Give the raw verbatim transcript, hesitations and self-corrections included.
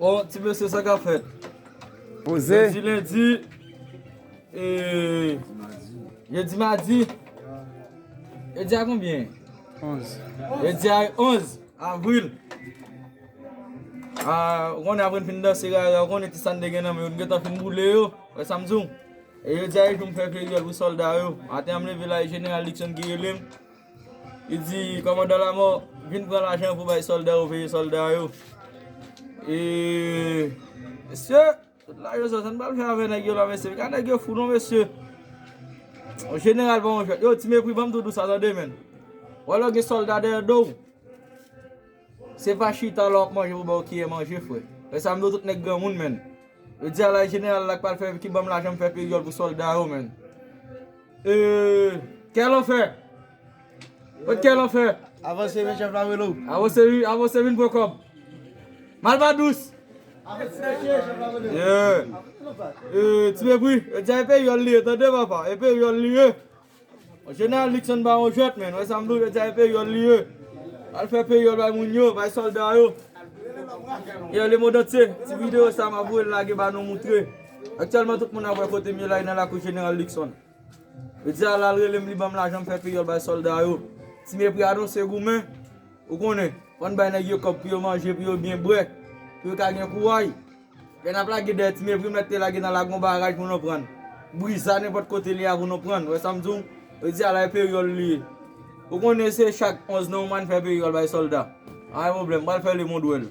Bon, ti mesye, sa k ap fèt? Poze. Jodi lendi, e, jodi madi, jodi a konbyen? Onz. Jodi a onz avril. A, ou konnen apre n fin danse rara, ou konnen ti sa n te gen nan men yo, n gentan fin boule yo. Wè sa m di w? E jodi a e jou m fè peryòl pou sòlda yo. Maten an m leve la, e Jeneral Luckson ki rele m. Li di, kòmandan Lamò, vin pran lajan pou bay sòlda yo, peye sòlda yo. E, mesye, tout lajan sa, sa n pral fè avè nèg yo la, mesye. Gade nèg yo fou non, mesye. Yon jeneral pa yon jwèt. Yo, Ti Mepri, ban m tou di w sa, tande, menn. Wè lè w gen sòlda dèyè do w. Se pa chita la w ap manje pou ba w kiyè manje, frè. E sa m di w, tout nèg granmoun, menn. Yo di a la jeneral la k pral fè, ki ban m lajan m fè peryòl pou sòlda yo, menn. E, kè lanfè. Kot kè lanfè? Avanse, men chèf la rele w. Avanse, wi, avanse, vin pran kòb. Mal pa dous. Avanse, men chèf la rele w. Yeah. E, Ti Mepri, yo di a e peryòl li ye, tande, papa, e peryòl li ye. Jeneral Luckson pa yon jwèt, menn. Wè sa m di w, yo di a e peryòl li ye. Al fè peryòl bay moun yo, bay sòlda yo. Yo, lemonn antye, ti videyo sa m ap voye lage ba nou moutre. Aktyèlman, tout moun ap wè kote m ye la, e nan lakou Jeneral Luckson. Yo di a la l rele m, li ban m lajan m fè peryòl bay sòlda yo. Ti Mepri anonse goumen. Ou konnen, fò n bay nèg yo kòb pou yo manje, pou yo byen bwè, pou yo ka gen kouray. Lè n ap lage dèyè Ti Mepri, m mèt te lage nan Lagon Baraj pou nou prann. Briza nenpòt kote li a pou nou prann. Wè sa m di w? Yo di a la e peryòl li ye. Ou konnen se chak onz nan yon mwa n fè peryòl bay sòlda. Pa gen pwoblèm, m pral fè lemonn wè l.